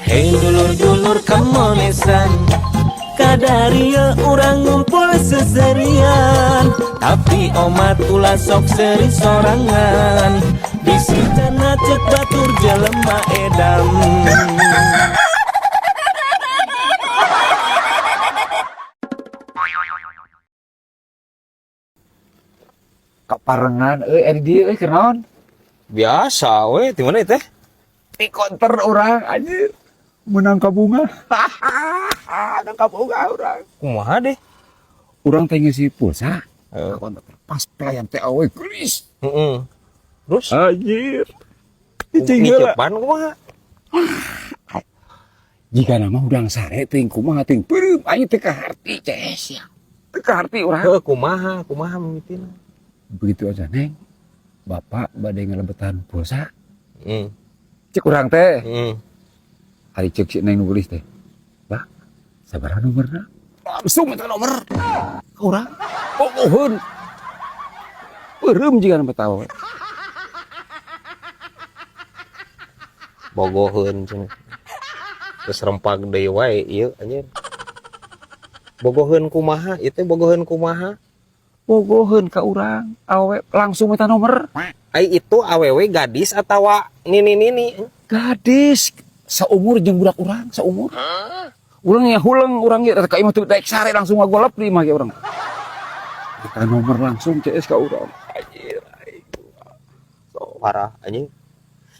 Hei dulur-dulur kamonesan, kadaria urang ngumpul seserian. Tapi omat ulah sok seri sorangan, bisi cenah cek batur jelema edan. Kaparengan euy ari dieu euy keur naon? Biasa we, di mana teh? Di konter urang anjir. Menang ka bunga. Menang ka bunga urang. Kumaha deh? Urang teh ngisi pulsa. Heeh. Ka konter pas pelayan teh awe geulis. Heeh. Terus Anjir. Cicing heula. ngicepan kumaha? Jika nama urang sare teuing kumaha teuing peureum aing teu kaharti ces ya. Teu kaharti urang. Heuh, kumaha, kumaha mimitina? Begitu aja neng. Bapak bade ngalebetan pulsa. Heeh. Cek urang teh. Heeh. Hari cek si neng nu geulis teh. Bah, sabaraha nomorna? Langsung minta nomor. Ka urang. Bogoheun. Peureum jiga nama tahu. Bogoheun cenah. Terus rempag deui wae ieu anjir. Bogoheun kumaha? Ieu teh bogoheun kumaha? Bogoheun ka urang, awe langsung minta nomor. Ai itu awewe gadis atawa nini-nini? Gadis seumur jeung budak urang, seumur. Urang ya huleng urang ge ka imah teu daek sare langsung ngagolep di imah ge urang. Minta nomor langsung CS ka urang. Anjir aing. So, parah anjing.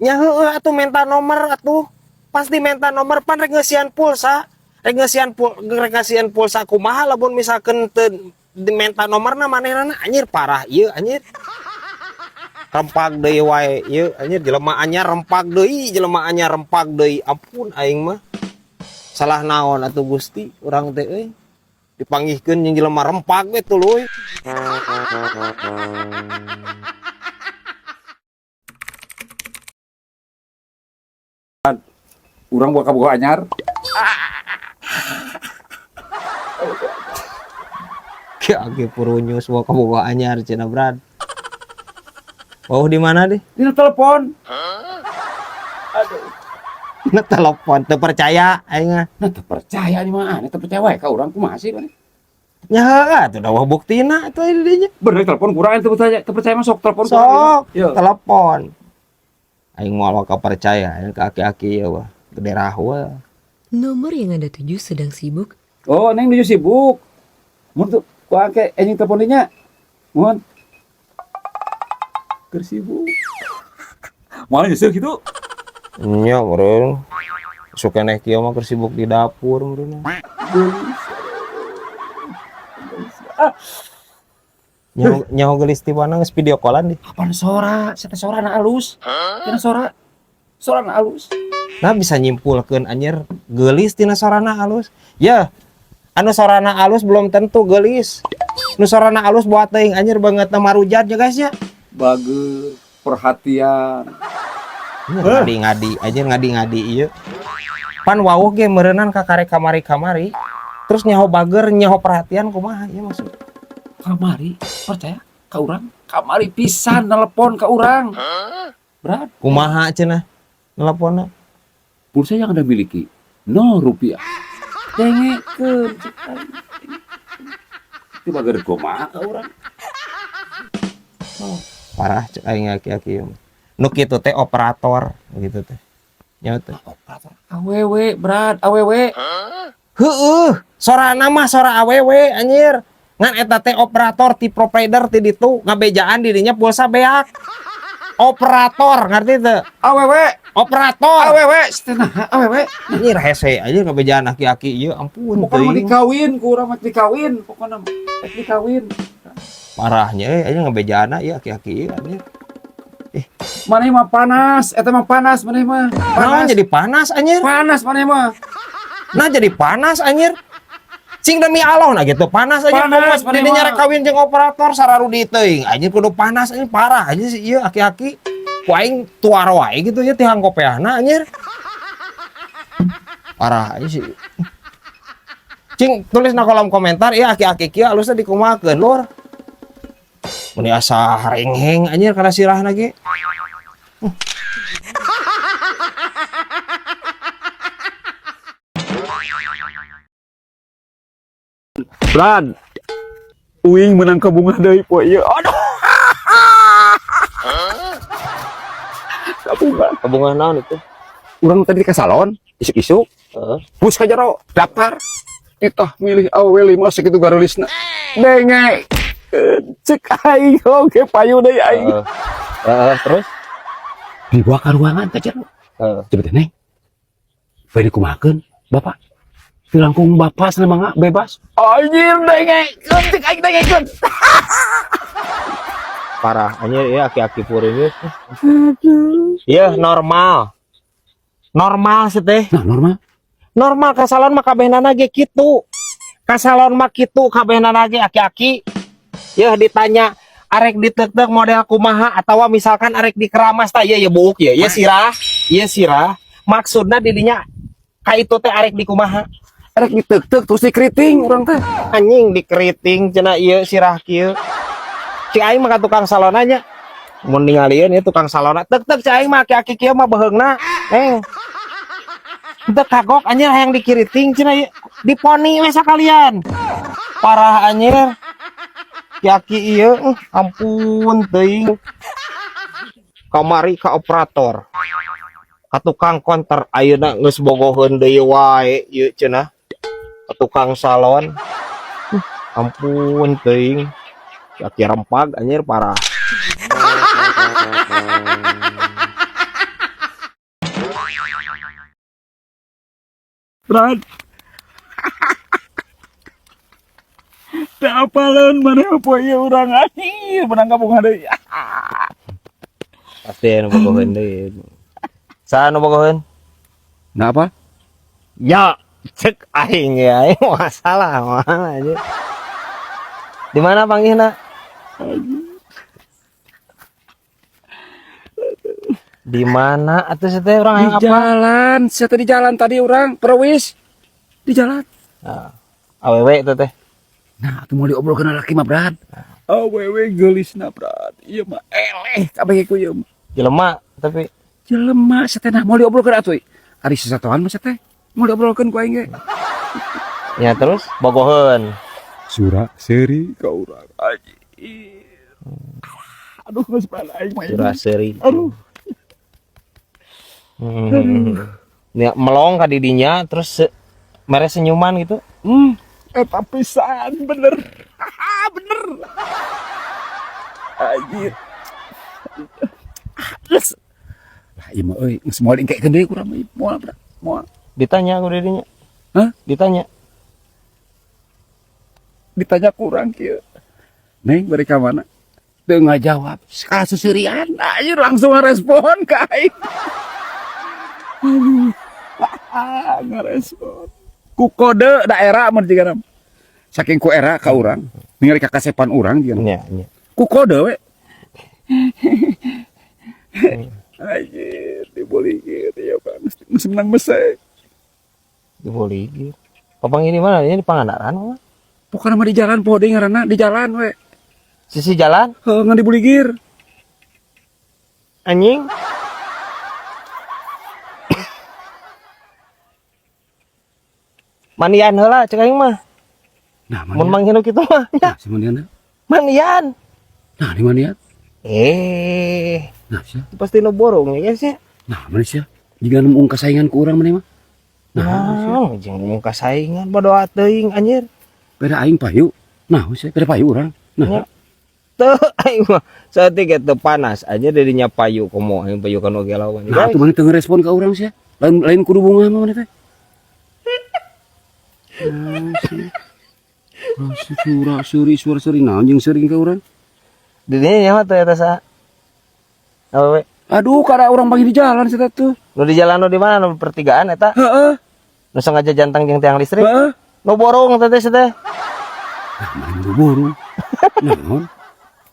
Nya heueuh atuh minta nomor atuh. Pasti minta nomor pan rek ngeusian pulsa. Rek ngeusian rek ngeusian pulsa kumaha lamun misalkeun teu diminta nomorna manehna anjir parah ieu anjir. Rempag deui wae ieu anjir jelema anyar rempag deui, jelema anyar rempag deui. Ampun aing mah. Salah naon atuh Gusti urang teh euy. Dipanggihkeun jeung jelema rempag we tuluy. Urang boga kabogoh anyar. Ki age purunyus bawa kabogoh anyar cenah Brad. Oh di mana deh? Dina telepon. Dina telepon teu percaya aing mah. Nah teu percaya ni mah, teu percaya wae ka urang kumaha sih maneh? Nya heueuh atuh da wah buktina atuh di dinya. Bener telepon kurang teu percaya, teu percaya masuk telepon kurang. Sok Yo. telepon. Aing moal waka percaya aing ka aki-aki ieu wah. Gede rahwa. Nomor yang Anda tuju sedang sibuk. Oh, neng nuju sibuk. Mun tuh ku angke anjing telepon dinya. Mohon. Keur sibuk. Moal nyeuseuk kitu. Nya meureun. Sok keneh kieu mah keur sibuk di dapur meureun. Nyaho, nyaho geulis ti mana geus video callan di. Apaan sora? Saya teh sora na alus. Tina sora. Sora na alus. Nah bisa nyimpulkeun anjir geulis tina sorana alus. Ya, anu sorana alus belum tentu geulis. Nu sorana alus buat teuing anjir banget marujat ya guys ya. Bagus, perhatian. Ngadi-ngadi anjir ngadi-ngadi ieu. Pan wawuh ge meureunnan ka karek kamari-kamari. Terus nyaho bager, nyaho perhatian kumaha ieu maksud. Kamari, percaya ka urang? Kamari pisan nelpon ka urang. Berat. Kumaha cenah nelponna? Pulsa yang Anda miliki 0 rupiah. Dengekeun cek aing. Itu bager kumaha ka urang? Oh, parah cek aing aki-aki ieu mah. Nu kitu teh operator gitu teh. Nya teh. Operator awewe berat awewe. Heueuh, sorana mah sora awewe anjir. Ngan eta teh operator ti provider ti ditu ngabejaan dirinya pulsa beak. Operator ngerti teu? Awewe, Operator. awewe, cenah awewe. Anjir hese anjir ngabejaan aki-aki ieu ampun Pokokna mah teuing. dikawin ku urang mah dikawin, pokokna mah rek dikawin. Parahnya euy anjir ngabejaanna ieu aki-aki ieu anjir. Maneh mah panas, eta mah panas maneh mah. Naon Panas. jadi panas anjir? Panas maneh mah. Nah jadi panas anjir. Cing demi Allah nah gitu panas aja Panas, kumaha maneh dinya mah. rek kawin jeung operator sararudi teuing anjir kudu panas anjir parah anjir si ieu aki-aki ku aing tuar wae gitu ya tihang kopeahna anjir. Parah anjir si. Cing tulis na kolom komentar ieu aki-aki kieu alusna dikumahakeun lur. Mun asa harengheng anjir kana sirahna ge. Brad, uing menang kabungah deui poe ieu. Aduh. Kabungah. Kabungah naon itu? Urang tadi ke salon, isuk-isuk, Heeh. bus ka jero, daftar. Kita milih awewe lima segitu garulisna. Denge. Cek aing oge payu deui aing. Heeh. Heeh, terus? Dibawa ke ruangan ka jero. Heeh. Coba teh, Neng. Bade kumahakeun, Bapak? Langkung bapak sana mangga bebas. Anjir denge, cek aing dengekeun. Parah anjir ya aki-aki puring ieu. Iya, normal. Normal sih teh. Nah, normal. Normal ka salon mah kabehnana ge kitu. Ka salon mah kitu kabehnana ge aki-aki. Ya ditanya arek diteuk-teuk model kumaha atawa misalkan arek dikeramas tah, ieu ya buuk ya, ieu sirah, ieu sirah. Maksudna didinya ka itu teh arek dikumaha? Erek diteuk-teuk terus dikeriting urang teh. Anjing dikeriting cenah ieu sirah kieu. Cik aing mah ka tukang salon aja. Mun ningalieun ieu tukang salon tek-tek cik aing mah aki-aki kieu mah beheungna. Teu kagok anjir hayang dikiriting cenah ieu. Diponi we sakalian. Parah anjir. Aki ieu ampun teuing. Kamari ka operator. Ka tukang konter ayeuna geus bogoheun deui wae ieu cenah. Ka tukang salon. Ampun teuing. Aki rempag anjir parah. Brad. Teu apaleun maneh poe ieu urang anjir menang kabungah deui. Pasti anu bogoheun deui. Saha anu bogoheun? Nah apa? Ya, cek aing ya, aing masalah mana aja. Di mana panggihna? Di mana atuh sih teh urang Di hayang apa? jalan, saya tadi jalan tadi urang perwis di jalan. Nah, awewe itu teh. Nah, atuh mau diobrolkeun laki mah, Brad. Awewe geulisna, Brad. Ieu mah eleh kabeh ku ieu mah. Jelema tapi Jelema sia teh nah mau diobrolkeun atuh. Ari sasatoan mah sia teh. Mau diobrolkeun ku aing ge. Ya terus bogoheun. Sura seuri ka urang. Anjir. Aduh, geus Brad aing mah. Sura seuri. Aduh. Ya, melong ka didinya terus mere senyuman gitu. Eta pisan bener. Bener. Anjir. Geus. Lah ieu mah euy, geus moal diengkekeun deui kurang mah moal Brad. Moal. Ditanya ku didinya. Hah? Ditanya. Ditanya kurang kieu. Neng bari ka mana? Teu ngajawab. Kasusurian. Anjir langsung ngarespon ka aing. Aduh. Ngarespon. Ku kode daerah mun jiga nama. Saking ku era ka urang, ningali kakasepan urang jiga nama. Nya, nya. Ku kode we. Anjir, diboligir ya Bang. Geus menang mesek. Diboligir. Papang ini mana? Ini di Pangandaran mah. Pokokna mah di jalan poho deui ngaranna, di jalan we. Sisi jalan? Heuh, ngan dibuligir. Anjing. Mandian heula cek aing mah. Nah, Mun mandian. manggil kitu mah. Nah, si mandian. Mandian. Nah, di mandian. Nah, sia. Pasti nu borong ya guys ya. Nah, mana sia? Jika nemu kasaingan ku urang maneh mah. Nah, sia. Nah, jeung ngomong kasaingan bodoh teuing anjir. Beda aing payu. Nah, sia beda payu urang. Nah, Ya. Teu aing mah saeutik ge teu panas aja dirinya payu komo aing payu kan oge lawan. nah atuh maneh teu ngerespon ka urang sia. Lain lain kudu bunga mah maneh teh. Nah, sia. Suara suri suara suri naon jeung seuring ka urang. Dirinya nyawa teh eta saha? Awewe. Aduh, kada urang panggil di jalan sia tuh. Nu di jalan nu di mana? Nu pertigaan eta? Heeh. Nu sengaja jantang jeung tiang listrik? Heeh. Nu borong teh teh teh. Nah, maneh buru-buru. Naon?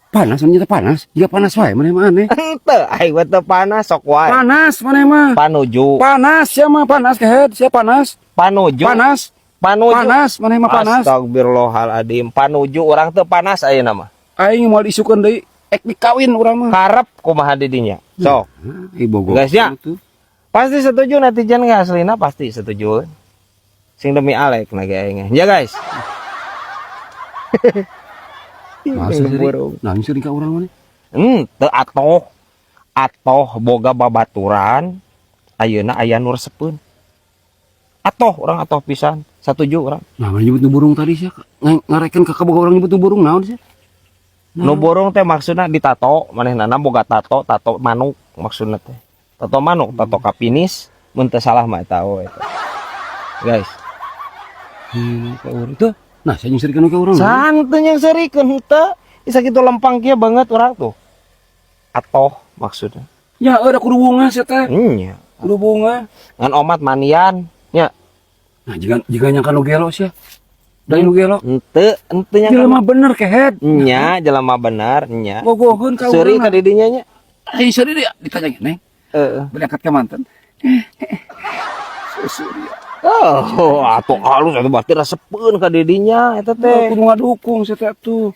Panas maneh teh panas. Jika panas wae maneh mah aneh. Henteu, aing mah teu panas sok wae. Panas maneh mah. Panuju. Panas sia mah panas kehed, sia panas. Panuju. Panas. Panuju. Panas maneh mah panas. Astagfirullahaladzim. Panuju urang teu panas ayeuna mah. Aing moal isukeun deui, ek dikawin urang mah. Karep kumaha di dinya. Sok. Ih bogo. Guys, ya. Pasti setuju netizen ge aslina pasti setuju. Sing demi Alek lagi aing. Ya guys. Nah, Nu burung. Nah, sering ka urang mana? Teu atoh. Atoh boga babaturan ayeuna aya nu resepeun. Atoh urang atoh pisan, satuju urang. Nah, mana nyebut nu burung tadi sih? Ngarekeun ka kaboga urang nyebut nu burung naon sih? Nu burung teh maksudna ditato, manehna boga tato, tato manuk maksudna teh. Tato manuk, tato kapinis, mun teu salah mah eta we eta. Guys, Ka urang tuh. Nah, saya nyeuseurikeun ka urang. Santai yang serikeun henteu. Bisa kitu lempang kieu banget urang tuh. Atoh maksudnya. Ya, ada kudu bunga sih teh. Nya. Kudu bunga. Ngan omat manian nya. Nah, jika nyangka nu gelo sih. Da nu gelo. Henteu, henteu nya. Jelema bener kehed. Nya, jelema bener nya. Bogoheun ka Seuri urang. ka didinya nya. Aing seuri dia ditanya, Neng. Heeh. Berangkat ke mantan. Seuri. Oh, atuh halus atuh berarti resepeun ka didinya eta teh. Kudu ngadukung sih teh tuh.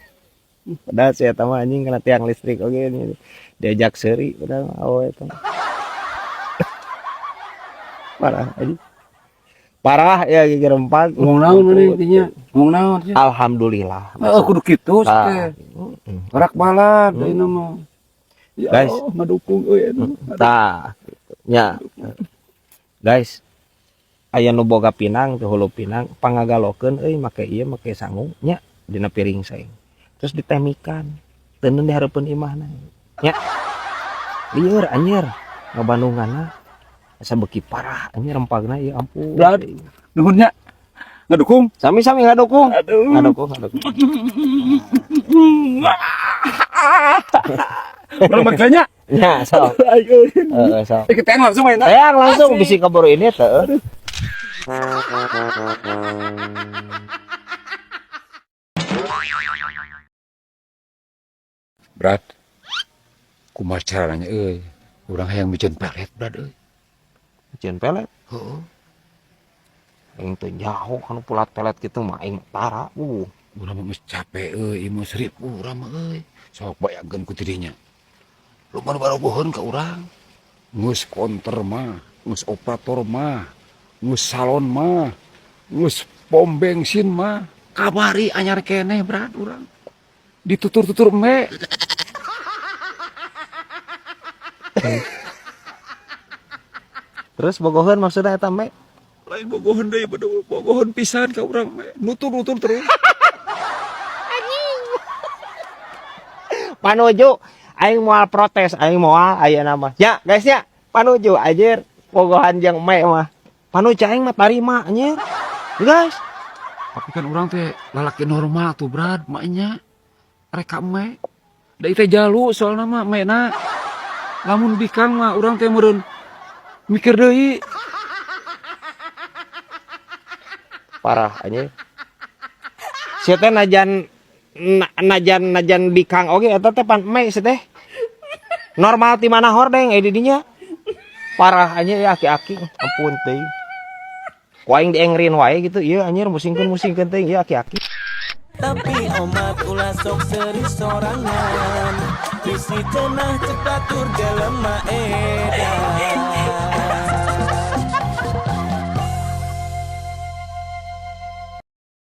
Padahal si eta mah anjing kena tiang listrik oge nih. Diajak seuri padahal mah awe eta. Parah anjing. Parah ya gigi rempak. Ngomong naon mana intinya? Ngomong naon sih? Alhamdulillah. Heeh, kudu kitu sih Ah. teh. Rak balad ayeuna mah. Ya Guys. Allah, ngadukung euy eta. Tah, nya. Guys, aya nu boga pinang teh hulu pinang pangagalokeun euy make ieu make sangu nya dina piring saing. Terus ditemikan. Teundeun di hareupeun imahna. Nya. Lieur anjir ngabandunganna. Asa beuki parah anjir rempagna ya ampun. Brad. Nuhun nya. Ngadukung. Sami-sami ngadukung. Aduh. Ngadukung, ngadukung. Belum bertanya. Nya, sok. Ayo. Heeh, sok. Eh, kita langsung main. Eyang langsung bisi keburu ini teh. Brad. Kumaha caranya euy? Urang hayang miceun pelet, Brad euy. Jeung pelet. Heeh. Aing teu nyaho kanu pulat pelet kitu mah aing tara. Urang mah geus capek euy, ieu mah serip urang mah euy. Sok bayangkeun ku dirinya. Loba nu barogoheun ka urang. Geus konter mah, geus operator mah, geus salon mah, geus pom bensin mah. Kamari anyar keneh, Brad, urang. Ditutur-tutur me. Terus bogoheun maksudna eta me? Lain bogoheun deui, bogoheun pisan ka urang me. Nutur-nutur terus. Panuju aing moal protes, aing moal ayeuna mah. Ya, guys ya, panuju anjir bogohan jeung me mah. Panuju aing mah tarima anjir. Guys, Tapi kan urang teh lalaki normal tuh, Brad, maknya reka me. Da ieu teh jalu soalna mah mena. Lamun bikang mah urang teh meureun mikir deui. Parah anjir. Sia teh najan najan najan bikang oge eta teh pan me sia teh. Normal ti mana hordeng di dinya. Parah anjir ya aki-aki, ampun teuing. Ku aing diengrin wae gitu, ieu anjir musingkeun-musingkeun teuing ieu aki-aki. Tapi omat ulah sok seri sorangan. Bisi cenah cepat tur jelema edan.